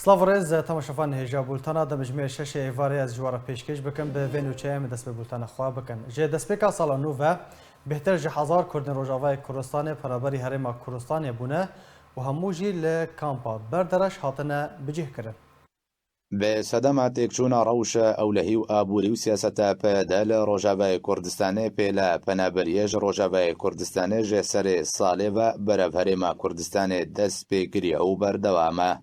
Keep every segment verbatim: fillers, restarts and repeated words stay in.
Silav û rêz, temaşevan hêja bultana, demjimê şeşê êvarê ez ji we re pêşkêş bikim, bi vê nûçeyê em dest bi bultana xwe bikin. Ji destpêka sala nû ve bêhtir ji hezar Kurdên Rojavayê Kurdistanê penaberî Herêma Kurdistanê bûne û hemû jî li kampa Berdereş hatine bicihkirin. Bi sedema têkçûna rewşa ewlehî û aborî û siyaseta P Y D li Rojavayê Kurdistanê, pêla penaberiyê ji Rojavayê Kurdistanê ji serê salê ve berev Herêma Kurdistanê dest pê kiriye û berdewam e.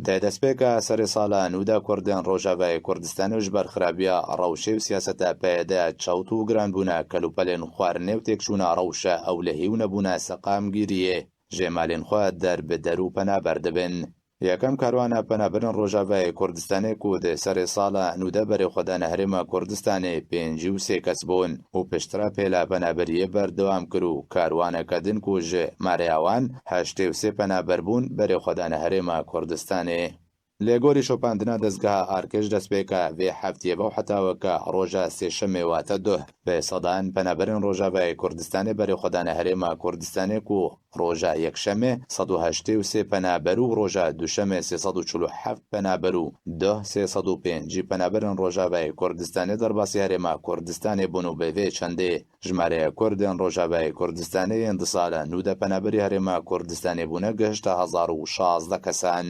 Di destpêka serê sala nû de Kurdên Rojavayê Kurdistanê ji ber xirabiya rewşê û siyaseta P Y D çewt û giranbûna kelûpelên xwarinê û têkçûna rewşa ewlehî û nebûna seqamgiriyê ji malên xwe der bi der û penaber dibin. Yekem karwana penaberên Rojavayê Kurdistanê ku di serê sala nû de berê xwe dane Herêma Kurdistanê pêncî û sê kes bûn û piştre pêla penaberiyê berdewam kir û karwaneke din ku ji mareya wan heştê û sê penaber bûn berê xwe dane Herêma Kurdistanê. Lê gorî şopandina dezgeha Arkiş destpêka vê heftiyê ve û heta weke roja sêşemê wate duh bi sedan penaberên Rojavayê Kurdistanê berê xwe dane Herêma Kurdistanê ku roja yekşemê sed û heştê û sê penaber û roja duşemê sê sed û çil û heft penaber û duh sê sed û pêncî penaberên Rojavayê Kurdistanê derbasî Herêma Kurdistanê bûn û bi vê çendê jimareya Kurdên Rojavayê Kurdistanê yên di sala nû de penaberî Herêma Kurdistanê bûne gihişte hezar û şazdeh kesan.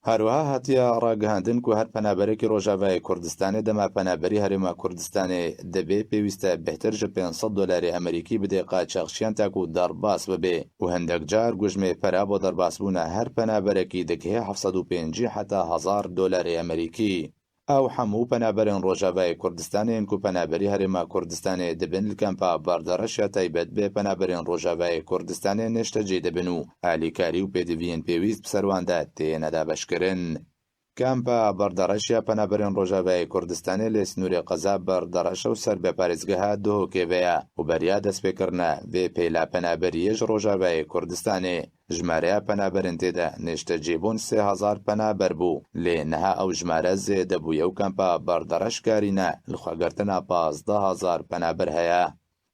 Her wiha hatiye ragihandin ku her penaberekî Rojavayê Kurdistanê dema penaberî Herêma Kurdistanê dibe, pêwîst e bêhtir ji pênc sed dolarê Amerîkî bidê qaçaxçiyên te ku derbas bibe û hindek car gujmê pera bo derbasbûna her penaberekî digihê heft sed û pêncî heta hezar dolarê Amerîkî. Ew hemû penaberên Rojavayê Kurdistanê yên ku penaberî Herêma Kurdistanê dibin, li kampa Berdereş ya taybet bi penaberên Rojavayê Kurdistanê niştecî dibin û alîkarî û pêdiviyên pêwîst bi ser wan de têne dabeşkirin. Kampa Berdereş ya penaberên Rojavayê Kurdistanê li sînorê qeza Berdereş û ser bi parêzgeha Duhokê ve ye û beriya destpêkirina vê pêla penaberiyê ji Rojavayê Kurdistanê, jimareya penaberên tê de niştecîbûn sê hezar penaber bû, lê niha ew jimare zêde bûye û kampa Berdereş karîne li xwegirtina pazdeh hezar penaber heye.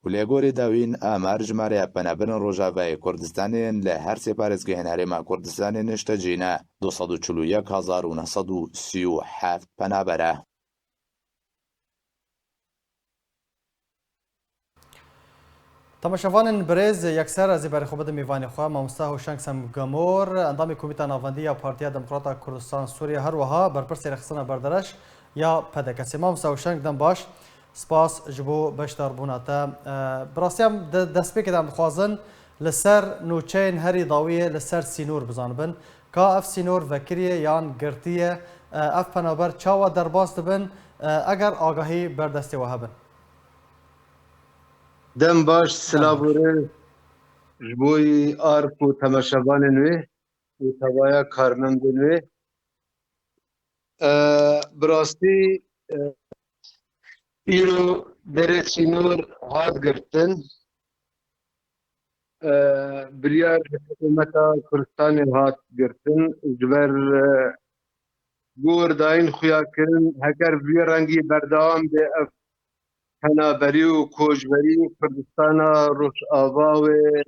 Û lê gorî dawîn amar jimareya penaberên Rojavayê Kurdistanê yên li her sê parêzgehên Herêma Kurdistanê niştecî ne, du sed û çil û yek hezar û neh sed û sî û heft penaber e. Temaşevanên birêz, yekser ez ê berê xwe bidim mêvanê xwe, Mamosta Hoşeng Semgamor, endamê Komîta Navendî ya Partiya Demokrata Kurdistan Sûriye, her wiha berpirsê rêxistina Berdereş ya P D K S. Mamosta Hoşeng, dem baş, spas ji bo beşdarbûna te. E, bi rastî em di destpêkê de em dixwazin li ser nûçeyên herî dawiyê li ser sînor bizanibin. Ka ev sînor vekirî ye yan girtî ye? E, ev penaber çawa derbas dibin, e, eger agahî ber destê we hebin? Dem baş, silav û rêz ji bo yî Ark û temaşevanên wê û tevaya karmendên wê. E, bi rastî, e, îro derê sînor hat girtin. E, biryar ji hikûmeta Kurdistanê hat girtin. Ji ber, e, gor dayîn xuya kirin, heger bi vî rengî berdewam be, ev penaberî û koçberî Kurdistana Rojava wê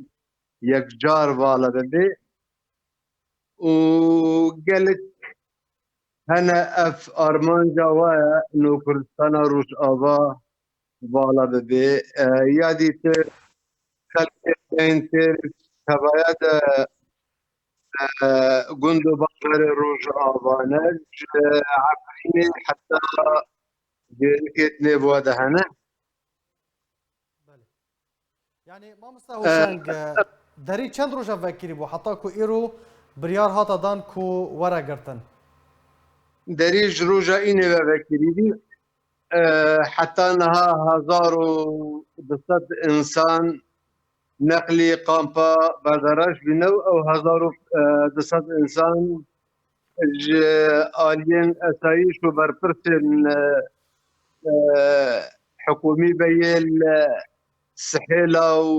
yekcar vala bibe û gelek hene ev armanca we ye, no Kurdistana Rojava vala bibe. E, ya dîtir xelkê tên têr tevaya de, e, gund û bajarê Rojava ne, ji Efrînê heta Dêrikê dinê bi we de hene. Belê. Yani, mamosta Hoşeng, e, derî çend roja vekirî bû, heta ku îro biryar hata dan ku were girtin? Derî ji roja înê ve vekirî bû. E, heta niha hezar û du sed însan neqlî kampa Berdereş bîne û ew hezar û du sed însan ji aliyên esayîş û berpirsên, e, e, hikûmî ve yê li Sihêla û,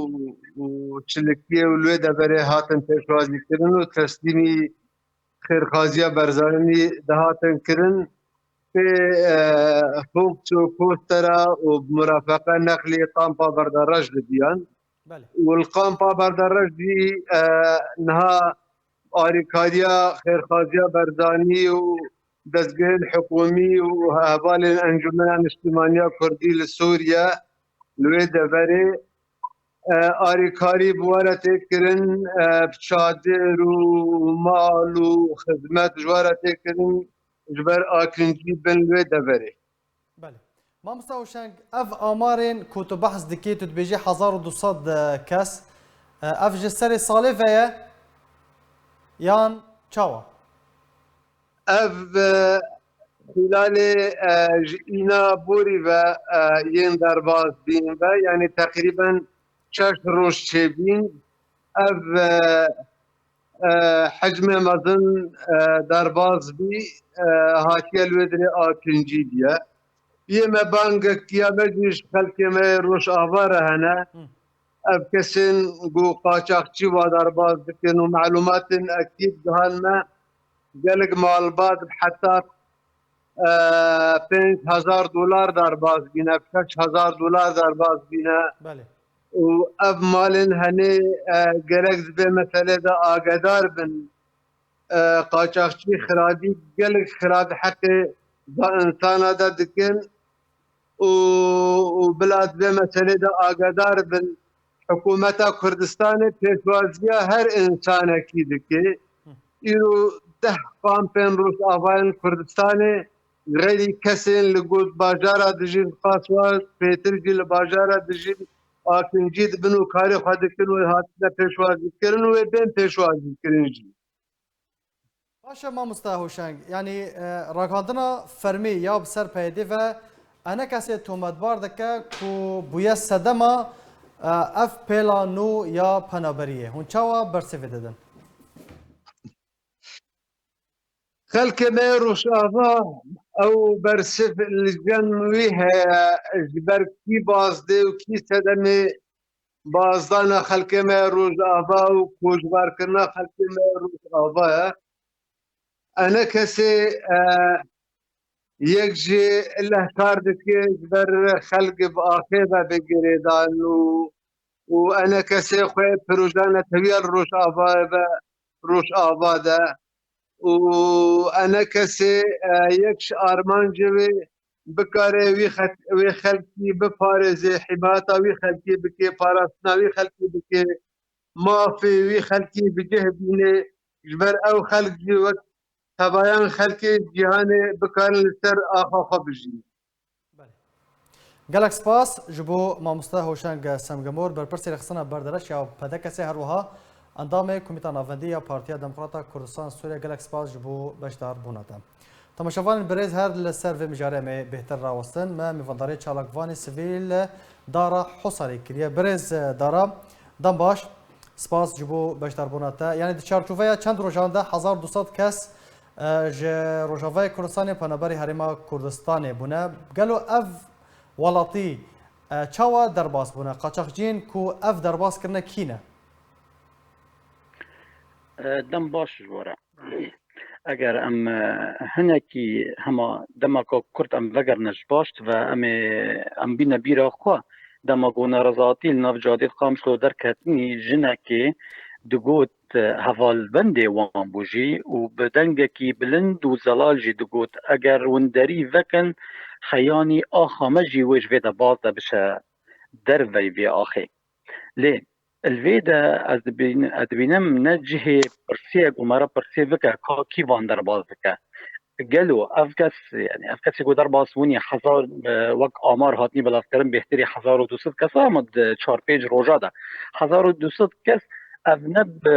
û Çilikiyê û li wê deverê hatin pêşwazîkirin û teslîmî xêrxaziya Barzanî dihatin kirin. Pê, e, Fox û Kostera û bi murafeqe neqlî kampa Berdereş didiyan. Belê. Û li kampa Berdereş jî, e, niha arîkariya xêrxaziya Barzanî û dezgehên hikûmî û hevalên Encûmena Niştimaniya Kurdî li Sûriye, li wê deverê, e, arîkarî bi we re tê kirin, e, bi çadir û mal û xizmet ji we re tê kirin, ji ber akincî bin li wê deverê. Belê. Mamosta Hoşeng, ev amarên ku tu behs dikî, tu dibêjî hezar û du sed kes, e, ev ji serê salê ve ye yan çawa? Ev, e, xîlalê, e, ji îna borî ve, e, yên derbas bîn ve, yanî teqrîben şeş roj çêbîn. Ev, e, e, hecmê mezin, e, derbas bî, e, hatiye li wê dirê akincî diye. Yê me bangek ya me jî ji xelkê me yê Rojava re hene. Hı. Ev kesên ku qaçaxçî wa derbas dikin û malumatên ekîd dihan me, gelek malbat bi heta, e, pênc hezar dolar derbas bîne, şeş hezar dolar derbas bîne. Belê. Û ev malên henê, e, gerek di vê meselê de agedar bin. E, qaçaxçî xirabî, gelek xirab heqê da insana de dikin û, û bila di vê meselê de agedar bin. Hikûmeta Kurdistanê pêşwaziya her insanekî dike. Îro deh kampên Rojavayên Kurdistanê xeyrî kesên li got bajara dijîn, qaswa pêtir jî li bajara dijîn akincî dibin û karê xwe dikin û hatine pêşwazîkirin û wê bên pêşwazîkirin jî. Baş e mamosta Hoşeng, yanî, e, ragihandina fermî ya bi ser P Y D ve enekesê tometbar dike ku bûye sedema, e, ev pêla nû ya penaberiyê. Hûn çawa bersivê didin? Xelkê me yê Rojava ew bersiv li cem wî heye, ji ber kî bazdê û kî sedemê bazdana xelkê me Rojava û koçberkirina xelkê me Rojava ye. Enekesê, e, yek jî lehkar dike ji ber xelk bi axê ve bi girêdan û, û enekesê xwe proje netewiya li Rojava ve, Rojava de. Û enekesê, e, yek ji armancê wê bikare wî xet-, wê xelkî biparêze, hîmayeta wî xelkî bike, parastina wî xelkî bike, mafê wî xelkî bi cih bîne, ji ber ew xelk jî wek tevayan xelkê cîhanê bikarin li ser axa xwe bijîn. Belê. Gelek spas ji bo mamoste Hoşeng Semgemor, berpirsê rêxistina berdereş ya P D K S, her wiha endamê Komîta Navendî ya Partiya Demokrata Kurdistan Sûriye. Gelek spas ji bo beşdarbûna te. Temaşevanên birêz, her li ser vê mijarê em ê bêhtir rawestin. Me mêvandarê çalakvanê sivîl Dara Hosarî kiriye. Birêz Dara, dem baş. Spas ji bo beşdarbûna te. Yanî di çarçoveya çend rojan de hezar du sed kes, e, ji Rojavayê Kurdistanê penaberê Herêma Kurdistanê bûne. Gelo ev welatî, e, çawa derbas bûne? Qaçaxciyên ku ev derbas kirine kî ne? E, dem baş ji we re. Eger em, e, hinekî hema demeka kurt em vegerine ji baş ve em ê, em bîne bîra xwe, dema ku nerazatî li nav cadê Qamişlo derketinî, jinekê digot, e, hevalbendê wan bû jî û bi dengekî bilind û zelal jî digot, eger winderî vekin, heyanî axa me jî wê ji vê de baz de bişe derveyî vê axê. Lê li vê de ez dibîn-, ez dibînim ne cihê pirsiyek û me re pirsê bike ka kî van derbas dike. Gelo ev kes, yani ev kesê ku derbas bûnî hezar, e, wek amar hatî belavkirin bêhtirî hezar û du sed kes e, ama di çar pênc roja de hezar û du sed kes ev ne bi,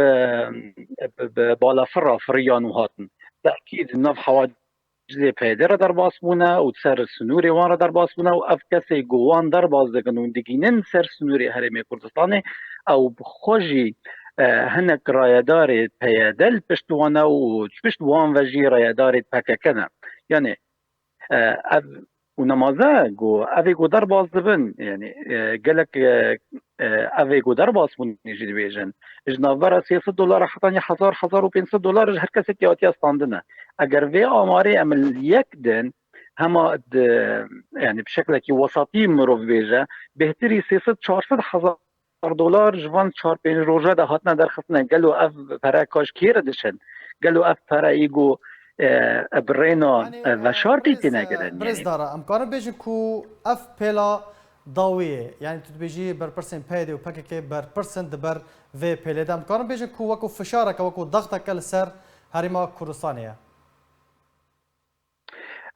bi, bi balafira firiyan û hatin. Belkî di nav hewa cizê P Y D re derbas bûne û ser sinûrê wan re derbas bûne û ev kesê ku wan derbas dikin û digînin ser sinûrê Herêmê Kurdistanê, ew bi xwe jî, e, hinek rayedarê P Y D li pişt wan e û pişt wan ve jî rayedarê P K K ne. Yanî, e, ev û nemaze ku ev ê ku derbas dibin, yanî, e, gelek, e, e, ev ê ku derbas bûnê jî dibêjin. Ji navbera sê sed dolar hetanî hezar, hezar û pênc sed dolar ji her kesekî hatiye standine. Eger vê amarê em li yek din, hema di, yani bi şeklekî wesatî mirov bêje, bêhtirî sê sed çar sed hezar dolar ji van çar pênc roja de hatine derxistine. Gelo ev pere ka ji kê re diçin? Gelo ev pere îgo, e, bi rêna, e, veşartî têne kirin? Birêz Dara, em karin bêjin ku ev pêla dawiyê, yanî tu dibêjî berpirsên P Y D û P K K berpirs in di ber vê pêlê de. Em karin bêjin ku wekû fişareke, wekû daxteke li ser Herêma Kurdistanê ye.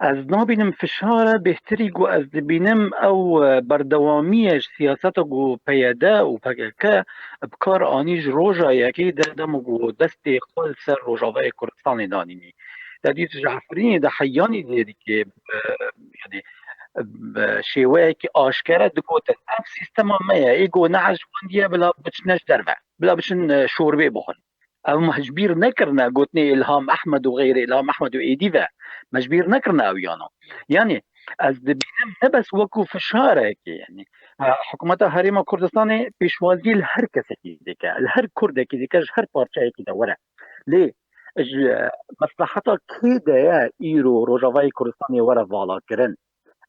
Ez nabînim fişar e, bêhtirî ku ez dibînim ew, e, berdewamiye ji siyaseta ku P Y D û P K K bi kar anî ji roja yekê de, dema ku destê xwe li ser Rojavayê Kurdistanê danînî. Te dît ji Efrînê de heyanî zêdikê, e, yanî, e, şêweyekî aşkere digotin, ev sîstema me ye, ê ku ne ez ji wan diye bila biçine ji derve, bila biçin, e, şorbê bixwin. Ev me ji bîr nekirine, gotinê Îlham Ehmed û xeyrê Îlham Ehmed û êdî ve me ji bîr nekirine ew yana. Yanî ez dibînim ne bes wekû fişarekê, yanî, e, hikûmeta Herêma Kurdistanê pêşwazî li her kesekî dike, li her kurdekî dike, ji her parçeyekî de were. Lê ji, e, mesleheta kê de ye îro Rojavayê Kurdistanê were valakirin?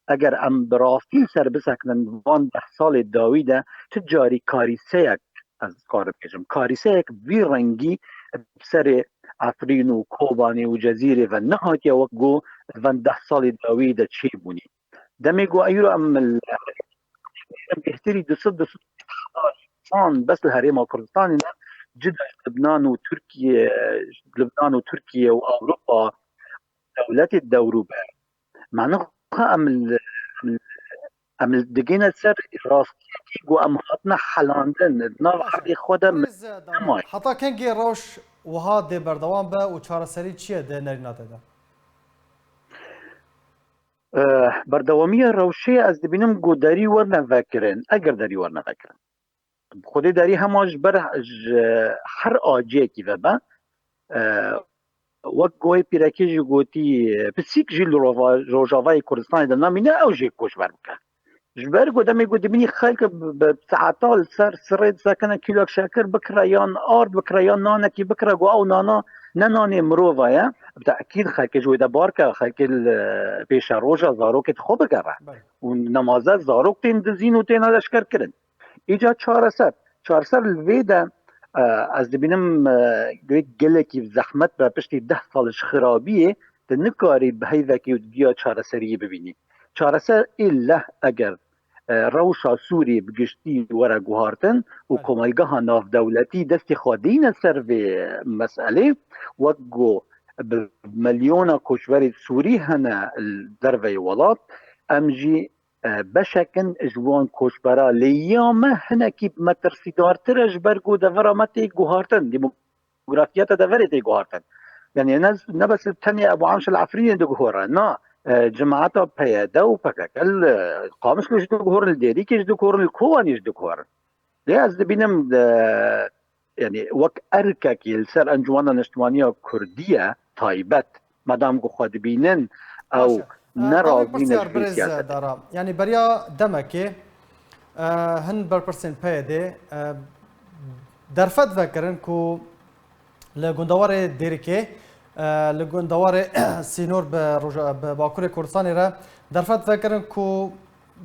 Eger em bi rastî li ser bisekinin van deh salê dawî de, tu carî karîseyek, ez karim bêjim, karîseyek vî rengî bi serê Efrîn û Kobanê û Cezîrê ve nehatiye wek ku di van deh salê dawî de çêbûnî. Demê ku îro em li bêhtirî du sed, du sed san bes li Herêma Kurdistanê ne, cida ji Libnan û Tirkiye, ji Libnan û Tirkiye û Ewropa, dewletê dewrûber. Mane xwe em li, em li, em li digêne ser rastiyekî ku em hatine helandin, di nav erdê xwe de min nemaye. Heta kengê rewş wiha dê berdewam be û çareserî çi ye di nerîna te de? Eh, berdewamiya rewşê ez dibînim ku derî werne vekirin, eger derî werne vekirin. Xwedê derî hema ji ber ji her aciyekî ve be, e, wek goyê pîrekê jî gotî, pisîk jî li Rova-, Rojavayê Kurdistanê de namîne, ew jê koçber bike. Ji ber ku demê ku dibînî xelk bi, bi saeta li ser sirê disekine, kîlok şekir bikire yan ard bikire yan nanekî bikire, ku ew nana ne nanê mirova ye, bi tekîd xelkê ji wê de bar ke, xelkê li pêşeroja zarokê xwe bigere. Û nemaze zarok tên dizîn û têne leşkerkirin. Îca çareser. Çareser li vê de, e, ez dibînim, e, wê gelekî zehmet be, piştî deh sal ji xirabiyê, tu nikarî bi heyvekî û diya çareseriyê bibînî. Çareser ê leh eger, e, rewşa Sûriyê bi giştî were guhartin û komelgeha navdewletî destê xwe dîne ser vê meselê, wek ku bi milyona koçberê Sûrî hene li derveyê welat, em jî e, beşek in ji wan koçbera, lê ya me hinekî metirsîdartir e, ji ber ku devera me tê guhartin, demografiya te deverê tê guhartin. Yanî ne, ne bes tenê Ebu Amş el Efrînê diguhore, na, e, cemaeta P Y D û P K K li Qamişlo jî diguhorin, li Dêrikê jî diguhorin, li Kobanê jî diguhorin. Lê ez dibînim, e, yanî wek erkekî li ser Encûmena Niştimaniya Kurdî ye taybet, madam ku xwe dibînin ew ne razî ne ji vê siyasete. Yanî beriya demekê, e, hin berpirsên P Y D, e, derfet vekirin ku li gundewarê Dêrikê, e, li gundewarê sînor bi roja, bi Bakurê Kurdistanê re derfet vekirin ku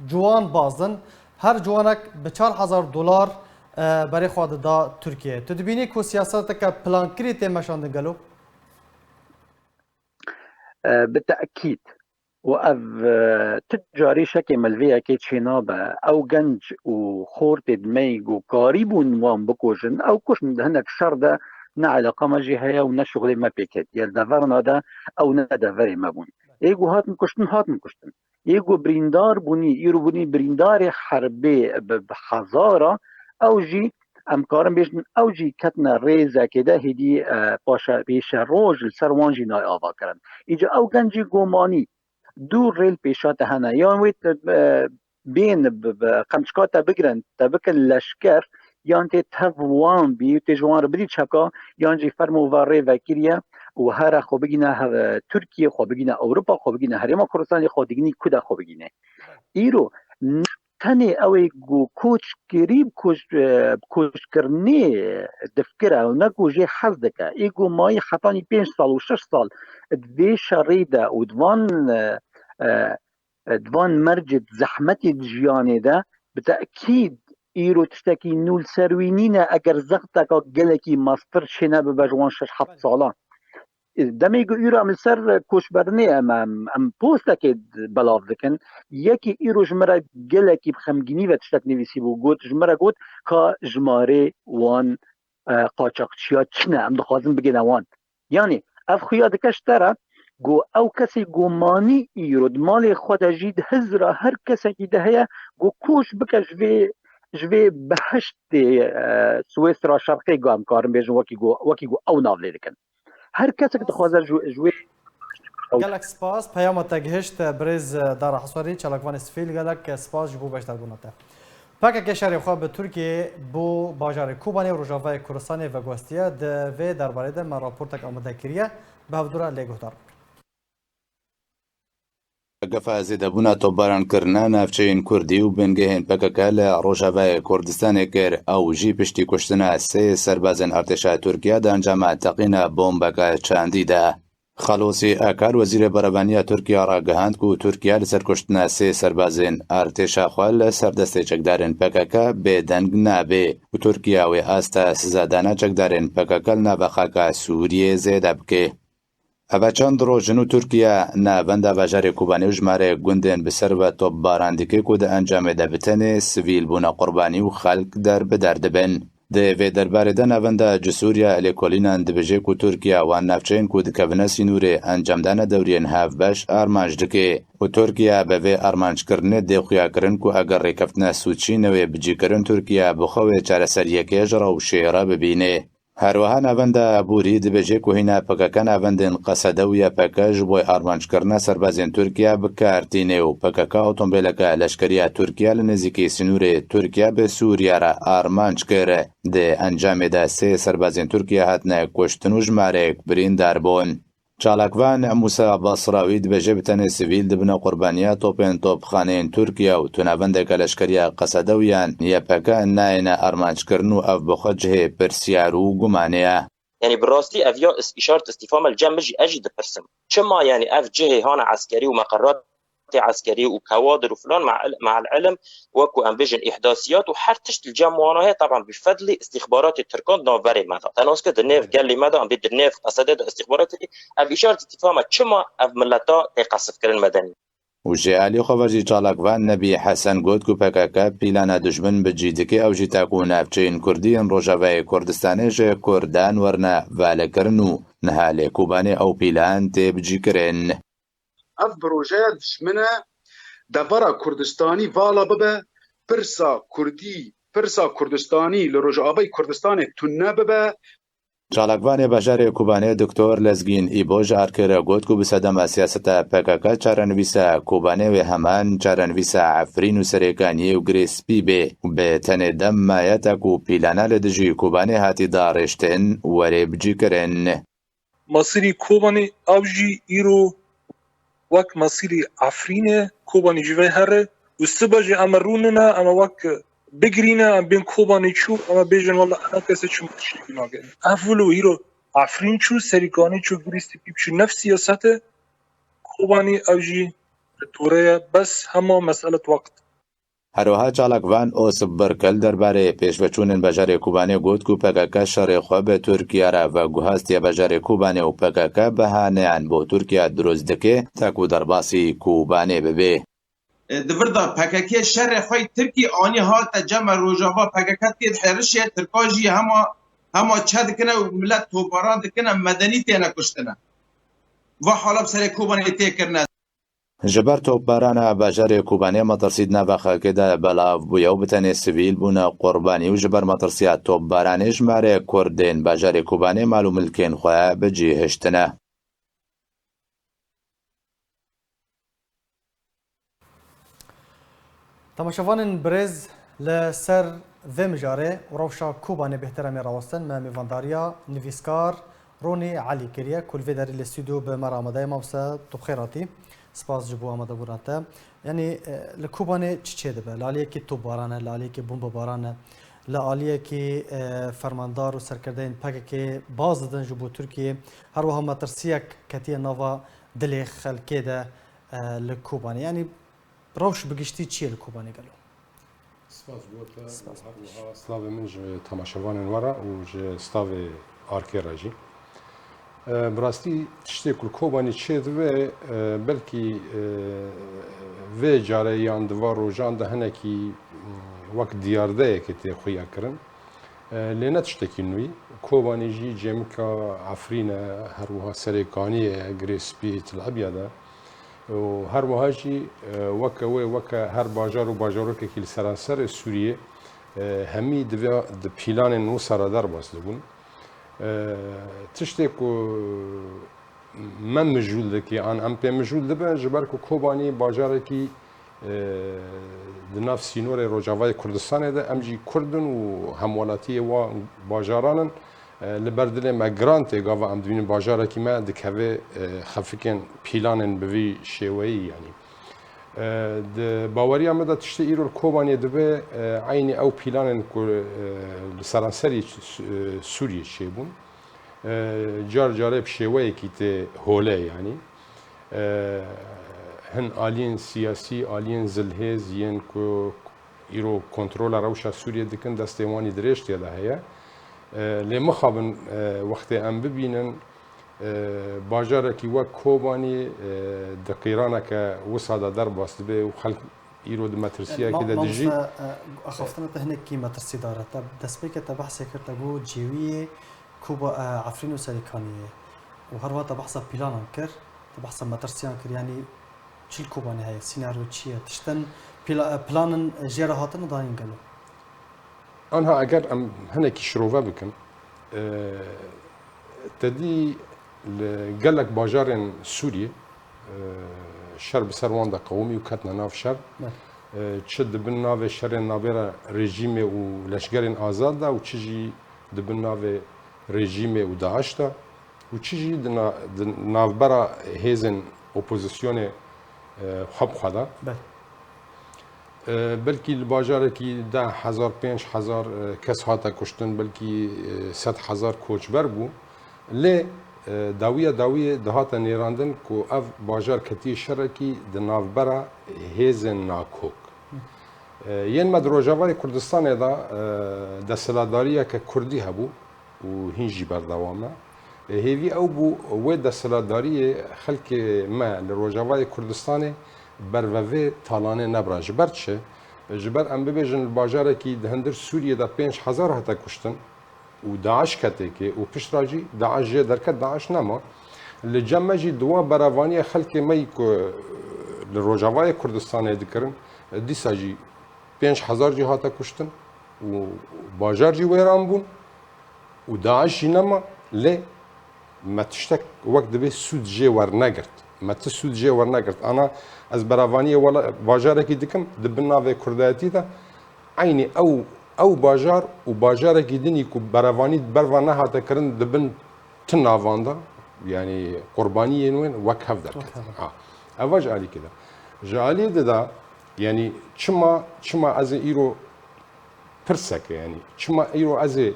ciwan bazin, her ciwanek bi çar hezar dolar, e, berê xwe dida Tirkiyeyê. Tu dibînî ku siyaseteke plankirî tê meşandin gelo? E, bi tekîd. Û ev, e, tu carî şekê me li vê yekê çênabe. Ew genc û xortê di me yî ku karîbûn wan bikujin, ew kuştin di hinek şer de, ne eleqa me jî heye û ne şixulê me pê ketiye. Li deverna de ew ne deverê me bûn. Ê ku hatin kuştin, hatin kuştin. Ê ku birîndar bûnî, îro bûnî birîndarê herbê bi, bi hezara, ew jî, em karin bêjin, ew jî ketine rêzekê de hêdî, e, paşa pêşeroj li ser wan jî nayê avakirin. Îca ew genc jî gomanî, du rê li pêşa te hene. Yan wê te, e, bên bi, bi qemçika te bigirin, te bikin leşker, yan tê tev wan bî, tê ji wan re bidî çeka, yan jî fermo ve rê vekiriye û here xwe bigîne he-, Tirkiye, xwe bigîne Ewropa, xwe bigîne Herêma Kurdistanê, xwe digînî ku de xwe bigîne. Îro ne tenê ew ê ku koç kirî, bi koç, e, bi koçkirinê difikire û ne ku jê hez dike. Ê ku mayî hetanî pênc sal û şeş sal di vê şerê de û di van, e, e, di van mercê di zehmetê di jiyanê de bi tekîd îro tiştekî nû li ser wî nîne, eger zexteka gelekî mestir çênebibe ji wan şeş heft salan. Demê ku îro em li ser koçberinê em, em, em postekê belav dikin. Yekî îro ji me re gelekî bi xemgînî ve tiştek nivîsî bû. Got, ji me re got ka jimarê wan, e, qaçaxçiya çi ne, em dixwazin bigihine wan. Yanî ev xuya dike ji te re ku ew kesê ku manî îro di malê xwe de jî di hizra her kesekî de heye ku koç bike ji vê, ji vê behiştê, e, Swêsra Şerqê ku em karin bêjin wekî ku, wekî ku ew nav lê dikin. Her kesek dixwaze ji, ji wê Gelek spas. Peyama te gihişt, birêz Dara Heswarî, çalakvanê Sifîl, gelek spas ji bo beşdarbûna te. P K K şerê xwe bi Tirkiyê bo bajarê Kobanê û Rojavayê Kurdistanê veguhestiye. Di vê derbarê de me raportek amade kiriye. Bi hevdû re lê guhdar bikin. Gefa zêdebûna topbarankirina navçeyên Kurdî û bingehên P K K li Rojavayê Kurdistanê kir. Ew jî piştî kuştina sê serbazên artêşa Tirkiye di encama teqîna bombeke çandî de. Xalosî Akar, wezîrê berevaniya Tirkiye, ragihand ku Tirkiye li ser kuştina sê serbazên artêşa xwe li ser destê çekdarên P K K bêdeng nabe û Tirkiye wê asta sizadana çekdarên P K K li nava xaka Sûriyê zêde bike. Eve çend roj in û Tirkiye navenda bajarê Kobanê û jimarê gundên bi ser ve topbaran dike ku di encamê de bi tenê sivîl bûne qurbanî û xelk der bi der dibin. Di vê derbarê de navenda Cisûriya Lêkolînan dibêje ku Tirkiye wan navçeyên ku dikevine sînorê encamdana dewriyên hevbeş armanc dike û Tirkiye bi vê armanckirinê dê xuyakirin ku eger rêkeftina sûcî newê bicîkirin, Tirkiye bi xwe wê çareseriyekê ji rewşê re bibîne. Her wiha navenda Borî dibêje ku hîna P K K navendên Qesede û Y P G ji bo armanckirina serbazên Tirkiye bi kar tîne û P K K otombêleke leşkeriya Tirkiye li nêzîkî sînorê Tirkiye bi Sûriye re armanc kir. Di encamê de sê serbazên Tirkiye hatine kuştin û jimarek birîndar bûn. Çalakvan Musa Basrawî dibêje bi tenê sivîl dibine qurbaniya topên topxaneyên Tirkiye û tu navendeke leşkeriya Qesede û yan Y P G nayêne armanckirin û ev bi xwe cihê pirsyar û gumanê ye. Yanî bi rastî ev ya is-, îşaret îstîfam e li cem min jî, ez jî dipirsim. Çima yanî ev cihê hana eskerî û meqeratê eskerî û kewadir û filan, me'el-, me'el ilm, wekû em bêjin îhdasiyat û her tişt li cem wana heye, teban bi fedlî îstîxbaratê Tirkan di navberê me de. Te nas kir di nêv gelê me de, em bê di nêv Qesedê de îstîxbaratê, ev îşaret îstîfam e. Çima ev mileta tê qesifkirin medenî? Û ji alî xwe ve jî çalakvan Nebî Hesen got ku P K K pîlana dijmin bi cî dike, ew jî ta ku navçeyên Kurdî yên Rojavayê Kurdistanê ji Kurdan werine valekirin û niha li Kobanê ew pîlan tê bicîkirin. Ev projeya dijmin e, devera Kurdistanî vala bibe, pirsa Kurdî, pirsa Kurdistanî li Rojavayê Kurdistanê tune bibe. Çalakvanê bajarê Kobanê Doktor Lezgîn Îbo ji Arkê re got ku bi sedema siyaseta P K K çarenivîsa Kobanê wê heman çarenivîsa Efrîn û Serêkaniyê û Girê Spî bê û bi tenê dem maye ta ku pîlana li dijî Kobanê hatî darêştin were bicîkirin. Masîrî Kobanê ew jî îro wek masîrî Efrînê, Kobanê jî vê here û sibe jî em ê rûnine, em ê wek bigirîne, em bên Kobanê çû, em ê bêjin, wela ena kesê çima tiştekî nake. Ev wilo îro Efrîn çû, Serîkanê çû, Girê Spî çû, nefs siyasete Kobanê ew jî li torê ye, bes hema meselet wext. Her wiha çalakvan Osip Birkel derbarê pêşveçûnên bajarê Kobanê got ku P K K şerê xwe bi Tirkiye re veguhestiye bajarê Kobanê û P K K behaneyan bo Tirkiye dirust dike, ta ku derbasî Kobanê bibe. Di vir de P K K şerê xwe yê Tirkî anî hate cem me Rojava, P K K tê di hêrişê, Tirka jî hema, hema çe dikine û milet topbaran dikine, medenî têne kuştine. Va hala bi serê Kobanê tê kirine. Ji ber topbarana bajarê Kobanê metirsî di nava xelkê de belav bûye û bi tenê sivîl bûne qurbanî û ji ber metirsiya topbaranê jimarê Kurdên bajarê Kobanê mal û milkên xwe bi cî hiştine. Temaşevanên birêz, li ser vê mijarê û rewşa Kobanê bêhtir em ê rawestin, me mêvandariya nivîskar Ronî Elî kiriye, ku li vê derê li stûdyo bi me re amade ye. Mamoste, tu bi xêr hatî. Spas ji bo amadebûna te. Yanî, e, li Kobanê çi çêdibe? Li aliyekî topbaran e, li aliyekî bombebaran e, li aliyekî, e, fermandar û serkirdeyên P K K baz didin ji bo Tirkiyê. Her wiha metirsiyek ketiye nava dilê xelkê de, e, li Kobanê. Yanî, rewş bi giştî çi ye li Kobanê gelo? Spas bo te û her wiha slavê min ji temaşevanên we re û ji stavê Arkê re jî. E, bi rastî tiştê ku li Kobanî çêdibe, e, belkî, e, vê carê yan di van rojan de hinekî, m, wek diyardeyekê tê xuya kirin. E, lê ne tiştekî nû yî. Kobanî jî cêmika Efrîn e, her wiha Serê Kaniyê ye, Girê Spî, Til Ebya de. Û her wiha jî, e, weke wê, weke her bajar û bajarokekî li seranserê Sûriyê, e, hemî di vê, di pîlanên wisa re derbas dibûn. E, tiştê ku me mijûl dike, an em pê mijûl dibin, ji ber ku Kobanî bajarekî, e, di nav sînorê Rojavayê Kurdistanê de, em jî Kurd in û hemwelatiyê wan bajaran in. E, li ber dilê me giran tê, gava em dibînin bajarekî me dikeve, e, xefikên pîlanên bi vî şêweyî, yanî. E, di baweriya me de tiştê îro li Kobaniyê dibe, e, eynî ew pîlanên ku, e, li seranserî Sû-, e, Sûriyê çêbûn. E, car carê bi şêweyekî tê hole, yanî. E, hin aliyên siyasî, aliyên zilhêz yên ku îro kontrola rewşa Sûriyê dikin, destê wan î dirêj tê de heye. E, lê mixabin, e, wextê em bibînin, e, bajarekî wek Kobanî, e, di qîraneke wisa de derbas dibe û xelk îro di metirsiyekê de dijî. Mamosta, e, axaftina te hinekî metirsîdar e. Te destpêkê te behsê kir, te got cêwiyê Koba, e, Efrîn û Serêkaniyê. Û her wiha te behsa pîlanan kir, te behsa metirsiyan kir, yanî çi li Kobanê heye, sînaryo çi ye? Tiştin pla-, planin jê re hatine danîn gelo? Anha eger em hinekî şirove bikin, e, te dî li gelek bajarên Sûriyê, e, şer bi ser wan de qewimî û ketine nav şer. Belê. E, çi di bin navê şerên nabêra rejîmê û leşgerên azad de û çi jî di bin navê rejîmê û DAIŞ de. Û çi jî di na-, di navbera hêzên opozisyonê, e, xwe bi xwe de. Belê. E, belkî li bajarekî deh hezar, pênc hezar, e, kes hate kuştin, belkî, e, sed hezar koçber bû. Lê, e, dawiya dawiyê dihate nêrandin ku ev bajar ketiye şerekî di navbera hêzên nakok. E, yên me di Rojavayê Kurdistanê de, e, desthilatdariyeke kurdî hebû. û hîn jî berdewam e. Hêvî ew bû, wê desthilatdariyê xelkê me li Rojavayê Kurdistanê bervevê talanê nebira. Ji ber çi? Ji ber em bibêjin li bajarekî di hundir Sûriyê de pênc hezar hate kuştin û DAIŞ ketêkê û piştra jî DAIŞ jê derket, DAIŞ nema. Li cem me jî di wan berevaniyê xelkê me yî ku li Rojavayê Kurdistanê dikirin, dîsa jî pênc hezar jî hate kuştin û bajar jî wêran bûn. û DAIŞ jî nema, lê me tiştek wek dibê sûd jê wernegirt. Me ti sûd jê wernegirt. Ana ez berevaniyê wela-, bajarekî dikim, di bin navê kurdayetî de eynî ew, ew bajar û bajarekî din î ku berevanî berva nehate kirin di bin ti navan de, yanî qurbaniyên wên wek hev derketin. Wek hev. Ha. Eva ji alîkî de. Ji alî di de, yanî çima, çima ez ê îro pirseke, yanî çima îro ez ê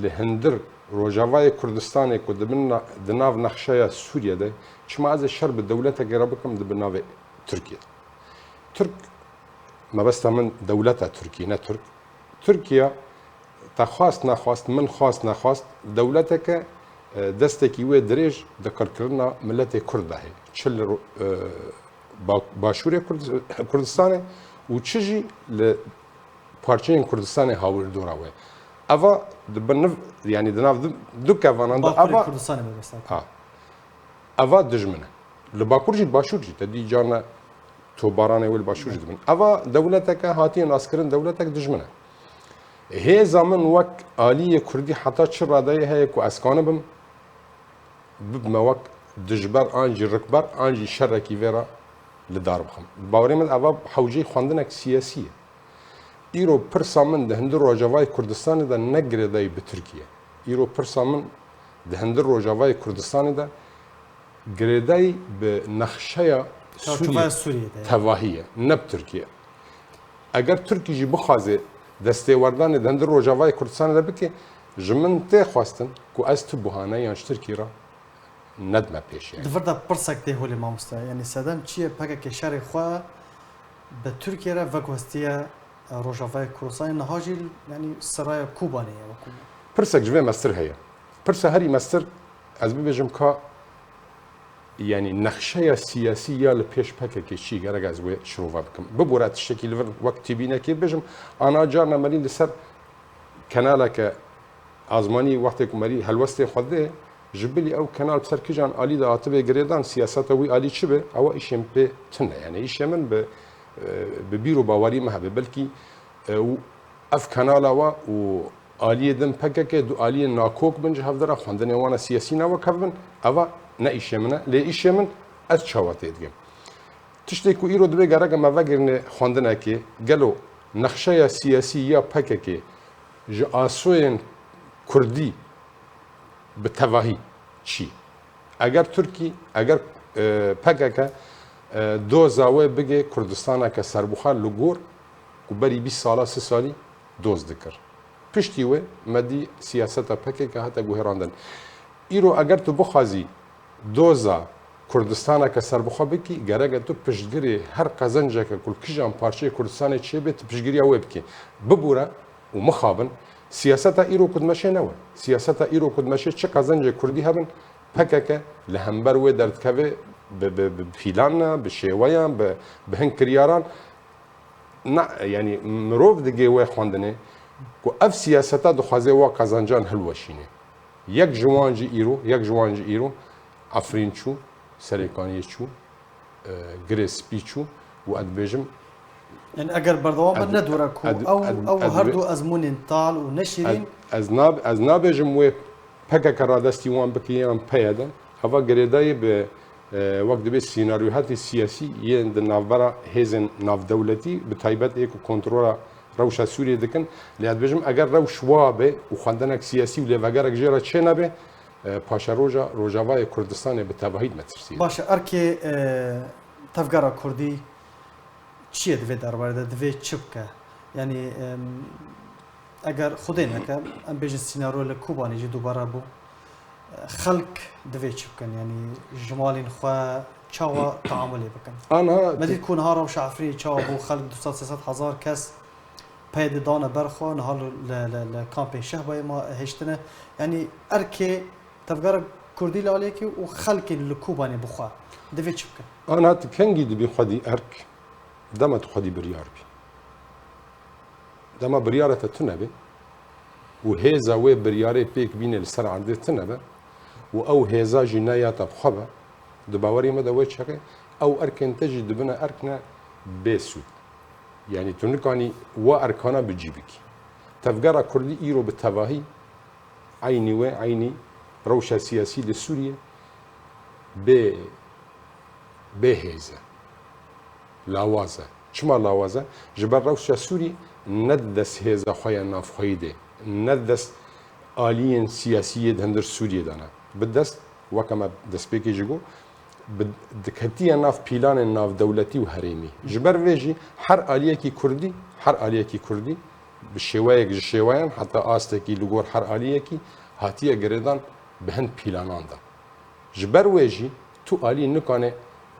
li hundir Rojavayê Kurdistanê ku di bin na-, di nav nexşeya Sûriyê de, çima ez ê şer bi dewletekê re bikim di bin navê Tirkiyê? Tirk, mebesta min dewleta Tirkiyê, ne Tirk. Tirkiye te xwast nexwast, min xwast nexwast, dewleteke, e, destekî wê dirêj di qirkirina miletê Kurd de heye. Çi li ro-, e, ba-, başûrê Kurd-, Kurdistanê û çi jî li parçeyên Kurdistanê hawîrdora wê. Eva di bin niv-, yanî di nav du, du kevanan de Bakurê eva Kurdistanê mebesta. Ha. Eva dijmin e. Li Bakur jî, li Başûr jî, te dî carna tobaranê wê li Başûr jî dibin. Eva dewleteke hatiye naskirin, dewletek dijmin e. Hêza min wek aliyê Kurdî heta çi radeyê heye ku ez kanibim bibime wek dijber an jî rikber an jî şerekî vê re li dar bixim. Bi bawerê min eva hewceyî xwendinek siyasî ye. Îro pirsa min di hundir Rojavayê Kurdistanê de ne girêdayî bi Tirkiye. Îro pirsa min di hundir Rojavayê Kurdistanê de girêdayî bi nexşeya Sûriyê tevahî ye, ne bi Tirkiye. Eger Tirkî jî bixwaze destêwerdanê di hundir Rojavayê Kurdistanê de bike, ji min tê xwestin ku ez tu buhane yan ji Tirkî re nedime pêşiya. Di vir de pirsek tê holê mamoste. Yanî sedem çi ye? P K K şerê xwe bi Tirkiye re veguhestiye Rojavayê Kurdistanê niha jî, yanî, seraya Kobanê ye wekû. Pirsek ji vê mestir heye. Pirsa herî mestir, ez bibêjim ka, yanî, nexşeya siyasî ya li pêş P K K çi, gerek ez wê şirove bikim. Bibûre tiştekî li vir wek tîbînekê bibêjim, ana carna merî li ser kenaleke azmanî wextê ku merî helwestê xwe dê, ji bilî ew kenal bi ser kijan alî de hatibe girêdan, siyaseta wî alî çi be, ewa îşê min pê tune. Yanî îşê min bi, e, bi bîr û bawerî me hebe. Belkî, e, û ev kenala we û aliyê din P K K du aliyên nakok bin ji hevdira xwendinê wana siyasî ne wek hev bin, eva ne îşê min e. Lê îşê min ez çawa tê dikim. Tiştê ku îro divê gereke me vegirine xwendinekê, gelo nexşeya siyasî ya P K K ji asoyên kurdî bi tevahî çi? Eger Tirkî, eger, e, P K K, e, doza wê bigê Kurdistaneke serbixwe li gor ku berî bîst sala, si salî doz dikir. Piştî wê me dî siyaseta P K K hate guhêrandin. Îro eger tu bixwazî doza Kurdistaneke serbixwe bikî, gereke tu piştgirê her qezenceke ku li kijan parçeyê Kurdistanê çêbê, tu piştgiriya wê bikî. Bibûre û mixabin, siyaseta îro ku dimeşê ne we. Siyaseta îro ku dimeşê, çi qezencê kurdî hebin, P K K li hember wê derdikeve bi, bi, bi pîlan, bi şêweyan, bi, bi hin kiryaran. Na, yanî mirov digê wê xwendinê ku ev siyaseta dixwaze wa qezencan hilweşîne. Yek ji wan jî îro, yek ji wan jî îro Efrîn çû, Serêkaniyê çû, e, Girê Spî çû û ez dibêjim, Yani eger berdewam be, ne dûre ku ew, ew her du ezmûnên tal û neşîrîn. Ez, nab, ez nabêjim wê P K K radestî wan bike yan P Y D. Eva girêdayî bi, e, wek dibê sînaryohetê siyasî yên di navbera hêzên navdewletî, bi taybet ê ku kontrola rewşa Sûriyê dikin. Lê ez dibêjim, eger rewş wa be û xwendinek siyasî û lêvegerek jê re çênebe, e, paşeroja Rojavayê Kurdistanê bi tevahî dimetirsîne. Baş e, erkê, e, tevgera Kurdî çi ye di vê derbarê de, divê çi bike? Yanî, em, eger Xwedê neke, em bêjin sînaryo li Kobanê jî dubare bû, xelk divê çi bikin? Yanî ji malên xwe çawa teamulê bikin? Ana Me dît ku niha rewşa Efrînê çawa bû, xelk du sed sê sed hezar kes peyde dane ber xwe, niha li, li, li, li kampên Şehbayê ma hêştine. Yanî erkê tevgera Kurdî li aliyekî û xelkên li Kobanê bi xwe divê çi bikin? Ana tu kengî dibî xwedî erk, dema tu xwedî biryar bî. Dema biryara te tune be û hêza wê biryarê pêk bîne li ser erdê tune be û ew hêza jî ne ya te bi xwe be, di bawerî me de wê çaxê ew erkên te jî dibine erk ne bê sûd. Yanî tu nikanî wa erkana bi cî bikî. Tevgera Kurdî îro bi tevahî eynî wê, eynî rewşa siyasî li Sûriyê bê, bê hêz e. Lawaz e. Çima lawaz e? Ji ber rewşa Sûrî ne di dest hêza xwe ya navxweyî de, ne di dest aliyên siyasî yê di hundir Sûriyê de ne. Bi dest, weke me destpêkê jî got, bi, diketiye nav pîlanên navdewletî û herêmî. Ji ber vê jî her aliyekî kurdî, her aliyekî kurdî bi şêweyek ji şêweyan heta astekî li gor her aliyekî hatiye girêdan bi hin pîlanan de. Ji ber wê jî tu alî nikane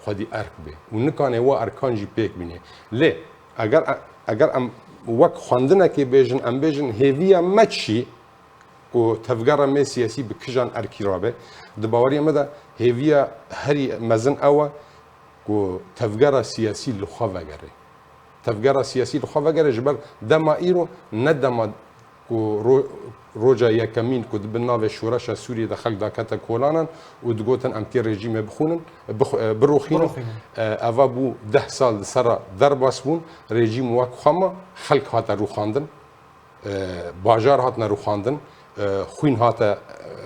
xwedî erk bê û nikane wa erkan jî pêk bîne. Lê eger, eger em wek xwendinekê bêjin, em bêjin hêviya me çi ku tevgera me siyasî bi kijan erkî rabe, di baweriya me de hêviya herî mezin ew e ku tevgera siyasî li xwe vegere. Tevgera siyasî li xwe vegere, ji ber dema îro ne dema ku ro-, roja yekemîn ku di bin navê şoreşa Sûriyê de xelk dakete kolanan û digotin em tê rejîmê bixwînin, bix-, e, biroxînin. Biroxînin. E, eva bû deh sal di ser re derbas bûn, rejîm wek xwe ma, xelk hate rûxandin, e, bajar hatine rûxandin, e, xwîn hate,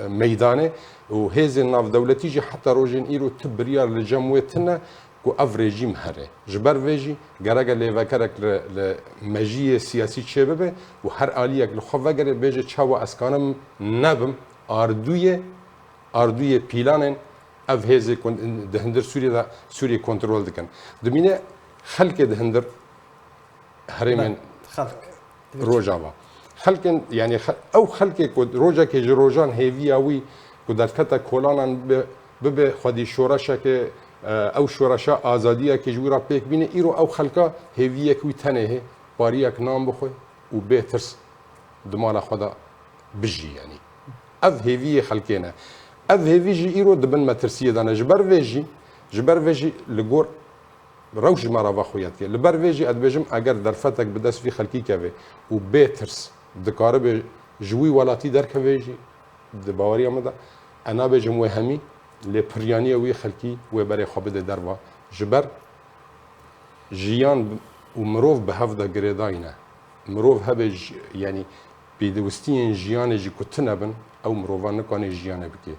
e, meydanê û hêzên navdewletî jî heta rojên îro tu biryar li cem wê tune ku ev rejîm here. Ji ber vê jî gereke lêvekerek li, li mejiyê siyasî çêbibe û her aliyek li xwe vegere bêje çawa ez kanim nebim ardûyê, ardûyê pîlanên ev hêzê ku di hundir Sûriyê de Sûriyê kontrol dikin. Dimîne xelkê di hundir herêmên Xelk. Rojava. Xelkên, yanî xe-, ew xelkê ku rojekê ji rojan hêviya wî ku derkete kolanan bi-, bibe xwedî şoreşeke, e, ew şoreşa azadiyekê ji wî re pêk bîne, îro ew xelka hêviyek wî tenê hê. pariyek nan bixwe û bê tirs di mala xwe de bijî, yanî. Ev hêviyê xelkê ne. Ev hêvî jî îro di bin metirsiyê de ne. Ji ber vê jî, ji ber vê jî li gor rewş ji me re ve xuya dike. Li ber vê jî ez dibêjim, eger derfetek bi dest vî xelkî keve û bê tirs dikaribe ji wî welatî derkeve jî, di baweriya min de, ez nabêjim wê hemî, lê piriyaniya wî xelkî wê berê xwe bide derva. Ji ber jiyan û mirov bi hev de girêdayî ne. Mirov hebe ji, yanî pêdiwistiyên jiyanê jî ku tune bin, ew mirovan nikane jiyanê bike.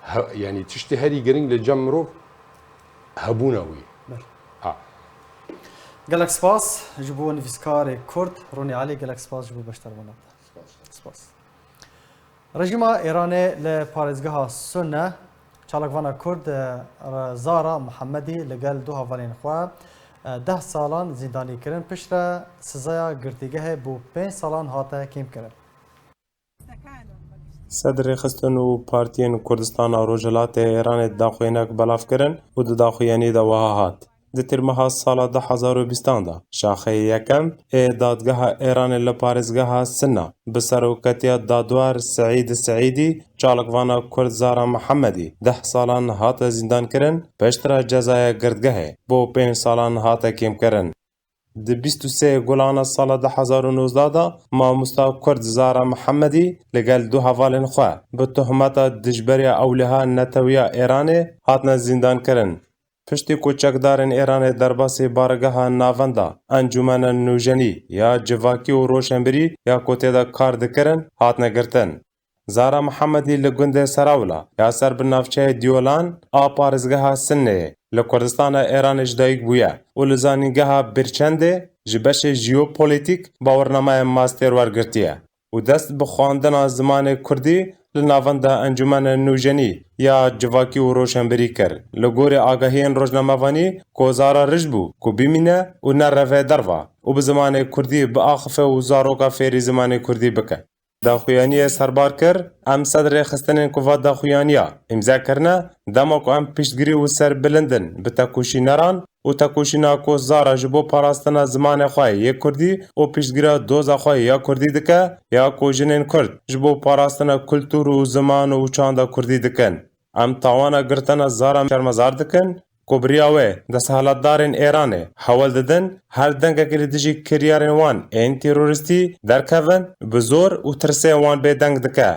He, yanî tiştê herî giring li cem mirov hebûna wî. Ber. Ha. Gelek spas ji bo nivîskarê Kurd Ronî Elî, gelek spas ji bo beşdarbûna te. Spas. Rejîma Îranê li parêzgeha Sunne çalakvana Kurd, e, Zara Muhammedî li gel du hevalên xwe, e, deh salan zîndanî kirin. Piştre sizaya girtîgehê bo pênc salan hate kêmkirin. Sed rêxistin û partiyên Kurdistana Rojhilatê Îranê daxuyanek belav kirin û di daxuyaniyê de wiha hat: Di tîrmeha sala du hezar û bîstan de, şaxeyê yekem ê dadgeha Îranê li parêzgeha Sinna bi seroketiya dadwer Seîd Seîdî çalakvana Kurd Zara Mihemedî deh salan hate zîndankirin, piştre cezaya girtgehê bo pênc salan hate kêmkirin. Di bîst û sê Gulana sala du hezar û nozdeh de mamosta Kurd Zara Mihemedî li gel du hevalên xwe bi tohmeta dijberiya ewleha netewiya Îranê hatine zîndankirin. Piştî ku çekdarên Îranê derbasî baregeha navenda Encûmena Nûjenî ya Civakî û Roşenbirî ya ku tê de kar dikirin, hatine girtin. Zara Mihemedî li gundê Serawla ya ser bi navçeyê Dîyolan a parêzgeha Sinneyê li Kurdistana Îranê ji dayik bûye û li zanîngeha Birçendê ji beşê jeopolîtîk bawernameyê master wergirtiye û dest bi xwendina zimanê kurdî li navenda Encûmena Nûjenî ya Civakî û Roşenbirî kir. Li gorî agahiyên rojnamevanî, ku Zara rij bû ku bimîne û nereve derva û bi zimanê kurdî biaxife û zaroka fêrî zimanê kurdî bike. Daxuyaniyê serbar kir, em sed rêxistinên ku va daxuyaniya îmze kirine, dema ku em piştgirî û serbilind in bi tekoşîneran û tekoşîna ku Zara ji bo parastina zimanê xwe yê kurdî û piştgiriya doza xwe ya kurdî dike, ya ku jinên kurd ji bo parastina kultur û ziman û çanda kurdî dikin. Em tawana girtina Zara şermezar dikin ku bi riya wê desthilatdarên Êranê hewl didin her dengekî li dijî kiryarên wan ên terorîstî derkevin, bi zor û tirsê wan bêdeng dike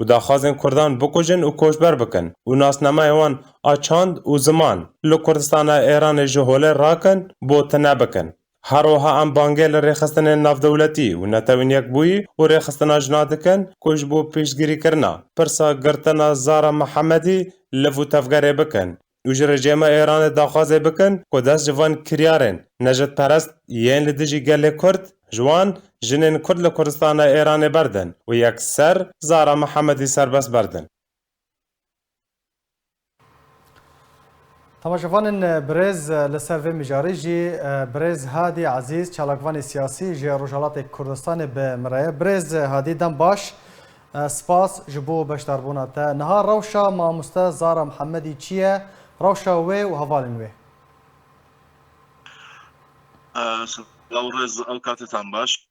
û daxwazên Kurdan bikujin û koçber bikin û nasnameyê wan a çand û ziman li Kurdistana Êranê ji holê rakin, bo tune bikin. Her wiha em bangê li rêxistinên navdewletî û Netewên Yekbûyî û rêxistina jina dikin ku ji bo piştgirîkirina pirsa girtina Zara Mihemedî liv û tevgerê bikin û ji rejîma Êranê daxwazê bikin ku dest ji van kiryarên nejadperest yên li dijî gelê Kurd, ji wan jinên Kurd li Kurdistana Êranê berdin û yekser Zara Mihemedî serbest berdin. Temaşevanên, e, birêz, e, li ser vê mijarê jî, e, birêz Hadî Ezîz, çalakvanê siyasî ji Rojhelatê Kurdistanê bi min re ye. Birêz, e, Hadî, dem baş, e, spas ji bo beşdarbûna te. Niha rewşa mamoste Zara Mihemedî çi ye? Rewşa wê û hevalên wê? E, Silav û rêz, ew katetan baş.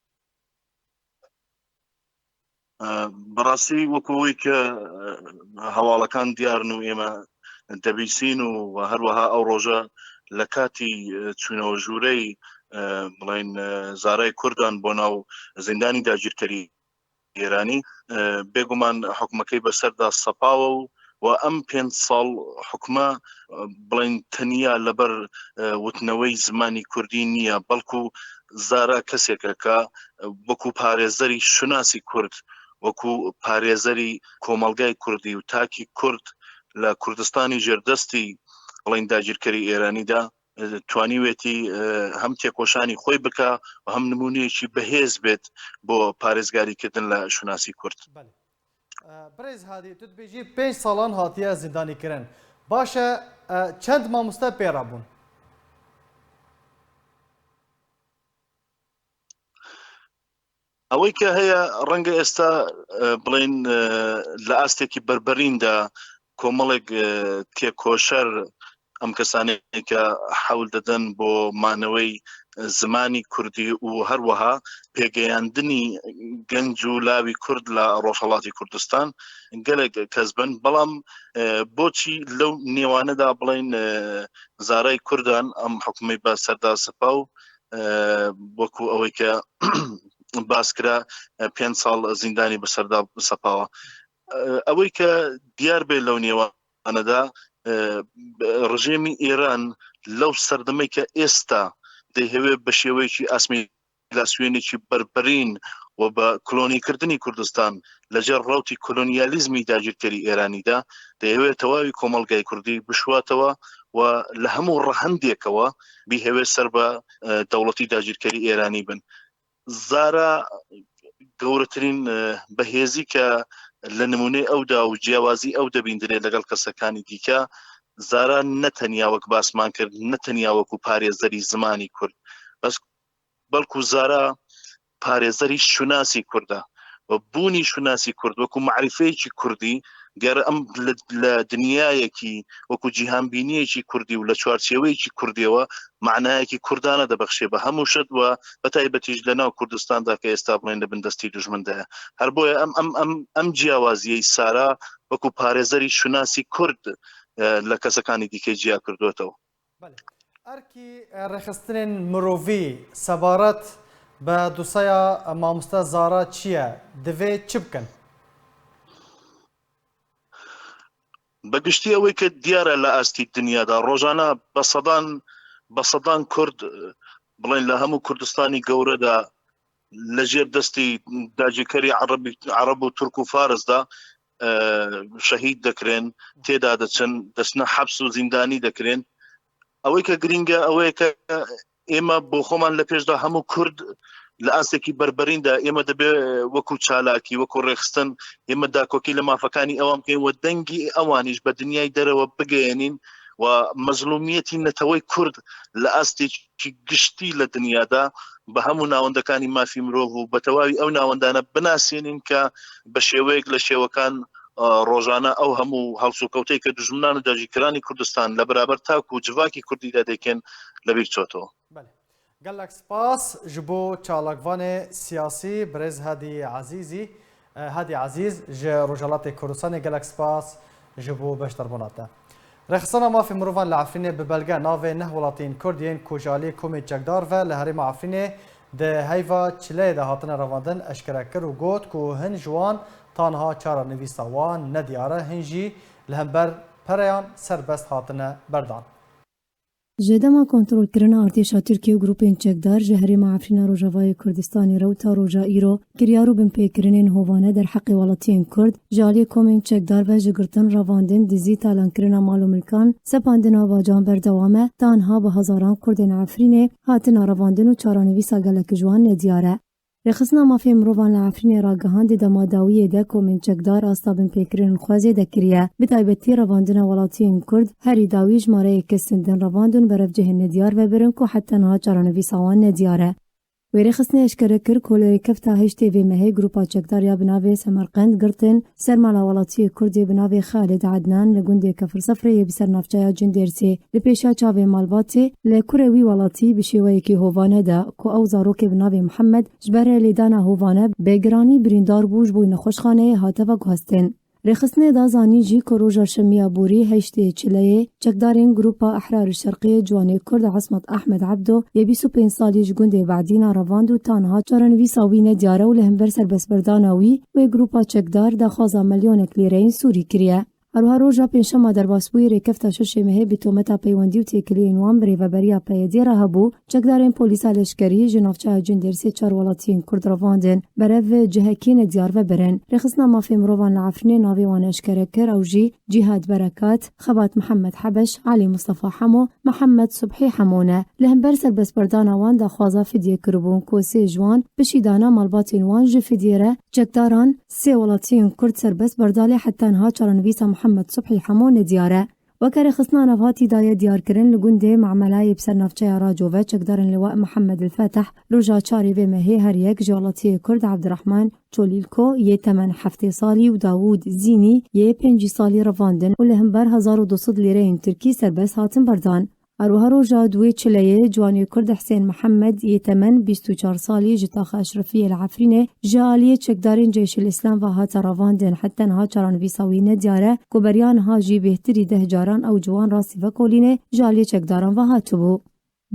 Bi rastî wekû wî ke, e, hevalêkan diyar in û ême dibîsîn û her wiha ew roje li katî, e, çûnewjûreyê, e, bڵێن، e, zareyê Kurdan bo nav zîndanî dagîrkerî Îranî. E, bêguman hukmekey bi ser da sepawe û, û em pênc sal hukme, e, bڵێن، tenya li ber, e, witnewey zimanî Kurdî niye, belkû Zara kesêke ke, e, wekû parêzerî şinasî Kurd, wekû parêzerî komelgayê Kurdî û takî Kurd li Kurdistanî jêrdestî, bڵێن، dagîrkerî Îranî de, e, twanî wêtî, e, hem têkoşanî xwe bike û hem nimûneyekî bihêz bêt bo parêzgarîkirdin li şinasî Kurd. Belê. E, Birêz Hadî, tu dibêjî pênc salan hatiye zîndanîkirin. Baş e, e, çend mamoste pê re bûn? ئەوەی کە هەیە، ڕەنگە ئێستا، ئە، بڵێن، ئە، لە ئاستێکی بەربەریندا کۆمەڵێک، ئە، تێکۆشەر، ئەم کەسانەی کە حەول دەدەن بۆ مانەوەی زمانی کوردی و هەروەها پێگەیاندنی گەنج و لاوی کورد لە ڕۆژهەڵاتی کوردستان گەلێک کەس بن. بەڵام، ئە، بۆچی لەو نێوانەدا بڵێن، ئە، زارای کوردان ئەم حکومی بە سەردا سپا و، ئە، وەکو ئەوەی کە باس کرا، ئە، پێنج ساڵ زیندانی بەسەردا سەپاوە. ئە، ئەوەی کە دیار بێ لەو نێوانەدا، ئە، ڕژێمی ئێران لەو سەردەمەی کە ئێستا دەیهەوێ بە شێوەیەکی ئاسمیلاسیۆنێکی بەربەرین و بە کلۆنیکردنی کوردستان لەژێر ڕەوتی کۆلۆنیالیزمی داگیرکەری ئێرانیدا، دەیهەوێ تەواوی کۆمەڵگای کوردی بشواتەوە و لە هەموو ڕەهەندێکەوە بیهەوێ سەر بە، ئە، دەوڵەتی داگیرکەری ئێرانی بن. زارا گەورەترین، ئە، بەهێزی کە لە نمونەی ئەودا و جیاوازی ئەو دەبیندرێت لەگەڵ کەسەکانی دیکە، زارا نەتەنیا وەک باسمان کرد، نەتەنیا وەکو پارێزەری زمانی کورد، بەس بەڵکو زارا پارێزەری شوناسی کوردە و بوونی شوناسی کورد وەکو معرفەیەکی کوردی گەر ئەم لە، لە دنیایەکی وەکو جیهانبینیەکی کوردی و لە چوارچێوەیەکی کوردیەوە معنایەکی کوردانە دەبەخشێ بە هەموو شت و بە تایبەتیش لە ناو کوردستاندا کە ئێستا بڵێن لە بندەستی دوژمندایە. هەر بۆیە ئەم، ئەم، ئەم، ئەم جیاوازیەی سارا وەکو پارێزەری شوناسی کورد، ئە، لە کەسەکانی دیکەی جیا کردوێتەوە. بەڵێ. ئەرکی، ئە، ڕێخستنên mirovî sebaret bi dosyeya mamoste Zara çi ye? Divê çi bikin? بە گشتی ئەوەی کە دیارە لە ئاستی دنیادا ڕۆژانە بە سەدان، بە سەدان کورد، بڵێن لە هەموو کوردستانی گەورەدا لە ژێر دەستی داگیرکەری عەرەبی، عەرەب و تورک و فارسدا، ئە، شەهید دەکرێن، تێدا دەچن، دەچنە حەبس و زیندانی دەکرێن. ئەوەی کە گرینگە ئەوەیە کە ئێمە بۆ خۆمان لە پێشدا هەموو کورد لە ئاستێکی بەربەریندا ئێمە دەبێ وەکو چالاکی، وەکو ڕێخستن، ئێمە داکۆکی لە مافەکانی ئەوان بکەین و دەنگی ئەوانیش بە دنیای دەرەوە بگەیەنین و مەزلومیەتی نەتەوەی کورد لە ئاستێکی گشتی لە دنیادا بە هەموو ناوەندەکانی مافی مرۆڤ و بە تەواوی ئەو ناوەندانە بناسێنین کە بە شێوەیەک لە شێوەکان، ئە، ڕۆژانە ئەو هەموو هەڵسوکەوتەی کە دوژمنان و داگیرکەرانی کوردستان لە بەرابەر تاک و جڤاکی کوردیدا دەیکەن لەبیر چۆتەوە. بەڵێ. Gelek spas ji bo çalakvanê siyasî birêz Hedî Ezîzî, e, Hedî Ezîz ji Rojhelatê Kurdistanê, gelek spas ji bo beşdarbûna te. Rêxistina Mafê Mirovan li Efrînê bi belge navê neh welatiyên Kurd yên ku ji aliyê komên çekdar ve li herêma Efrînê di heyva çileyê de hatine revandin eşkere kir û got ku hin ji wan tanha çarenivîsa wan nediyar e, hin jî li hember pereyan serbest hatine berdan. Ji dema kontrolkirina artêşa Tirkiye û grûpên çekdar ji herêma Efrîna Rojavayê Kurdistanê re û ta roja îro, kiryar û binpêkirinên hovane derheqê welatiyên Kurd, ji aliyê komên çekdar ve ji girtin, revandin, dizî, talankirina mal û milkan, sepandina bacan berdewam e, ta niha bi hezaran Kurdên Efrînê hatine revandin û çarenivîsa gelek ji wan nediyar e. Rêxistina Mafê Mirovan li Efrînê ragihand, di dema dawiyê de komên çekdar asta binpêkirinên xwe zêde kiriye. Bi taybetî revandina welatiyên Kurd herî dawî jimareyeke sindin revandin û berevcihên nediyar vebirin ku heta niha çarenivîsa wan nediyar e. Wê rêxistinê eşkere kir ku li rêkefta heştê vê mehê grûpa çekdar ya bi navê Semerqend girtin ser mala welatiyê Kurdê bi navê Xalid Ednan li gundê Kefir Sefrê yê bi ser navçeya Cindêrsê. Li pêşiya çavê malbatê li kurê wî welatî bi şêweyekî hovane de ku ew zarokê bi navê Mihemed ji ber lêdana hovane bi giranî birîndar bû, ji bo nexweşxaneyê hate veguhestin. Rêxistinê da zanîn jî ku roja şemiya borî heştê çileyê çekdarên Grûpa Ehrar Şerqiyê Ciwanê Kurd Esmet Ehmed Ebdo yê bîst û pênc salî ji gundê Bedîna revand û ta niha çarenivîsa wî nediyar e û li hember serbestberdana wî wê grûpa çekdar daxwaza milyonek lîreyên Sûrî kiriye. Her wiha roja pêncşema derbasbûyî rêkefta şeşê mehê bi tometa peywendî û têkiliyên wan bi rêveberiya P Y D'ê re hebû, çekdarên polîsa leşkerî ji navçeya Cindêrsê çar welatiyên Kurd revandin berev cihekî nediyar vebirin. Rêxistina Mafê Mirovan li Efrînê navê wan eşkere kir, ew jî Cîhad Berekat, Xebat Mihemed Hebeş, Elî Mistefa Hemo, Mihemed Subhî Hemo ne. Li hember serbestberdana wan daxwaza fidyê kiribûn ku sê ji wan pişîdana malbatên wan ji fidyê re çekdaran sê welatiyên Kurd serbest berda lê heta niha çarenivîsa Mihemed Subhî Hemo nediyar e. Weke rêxistina nav hatî daye diyarkirin, li gundê Memela yê bi ser navçeya Raco ve çekdarên Liwa Mihemed El Feteh roja çarê vê mehê her yek ji welatiyê Kurd Ebdirehman Çolîlko yê temen heftê salî û Dawûd Zînî yê pêncî salî revandin û li hember hezar û du sed lîreyên Tirkî serbest hatin berdan. Her wiha roja duwê çileyê ciwanê Kurd Husên Mihemed yê temen bîst û çar salî ji taxa Eşrefiyê li Efrînê ji aliyê çekdarên Ceyşil Îslam ve hate revandin. Heta niha çaranivîsa wî nediyar e ku beriya niha jî bêhtirî deh caran ew ciwan rastî vekolînê ji aliyê çekdaran ve hatibû.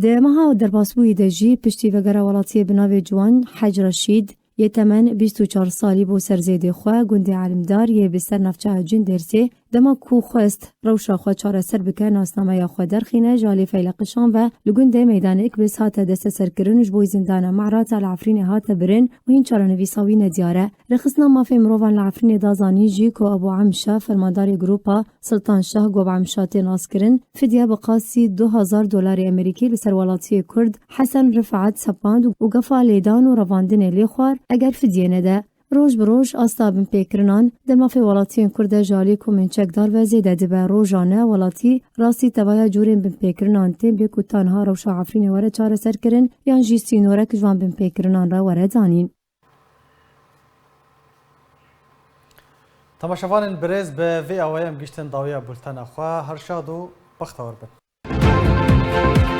Di meha derbasbûyî de jî piştî vegera welatiyê bi navê ciwan Hec Reşîd yê temen bîst û çar salî bû ser zêdê xwe gundê Elimdar yê bi ser navçeya Cindêrsê, dema ku xwest rewşa xwe çareser bike, nasnameya xwe derxîne, ji alî feyleqişan ve li gundê Meydanê Ikbis hate desteserkirin û ji bo zîndana Me'rata li Efrînê hate birin û hîn çarenivîsa wî nediyar e. Rêxistina Mafê Mirovan li Efrînê da zanîn jî ku Ebû Emşa, fermandarê grûpa Siltan Şah ku bi Emşa tê naskirin, fidye bi qasî du hezar dolarê Amerîkî li ser welatiyê Kurd Hesen Rifat sepand û gefa lêdan û revandinê lê xwar, eger fidye nede. Roj bi roj asta binpêkirinan di mafê welatiyên Kurd de ji alî komên çekdar ve zêde dibe. Rojane welatî rastî tevaya cûrên binpêkirinan tên bê ku ta niha rewşa Efrînê were çareserkirin yan jî sînorek ji van binpêkirinan re were danîn. Temaşevanên birêz, bi vê awayê em gihîştin dawiya bultena xwe. Her şad û bextewar bin.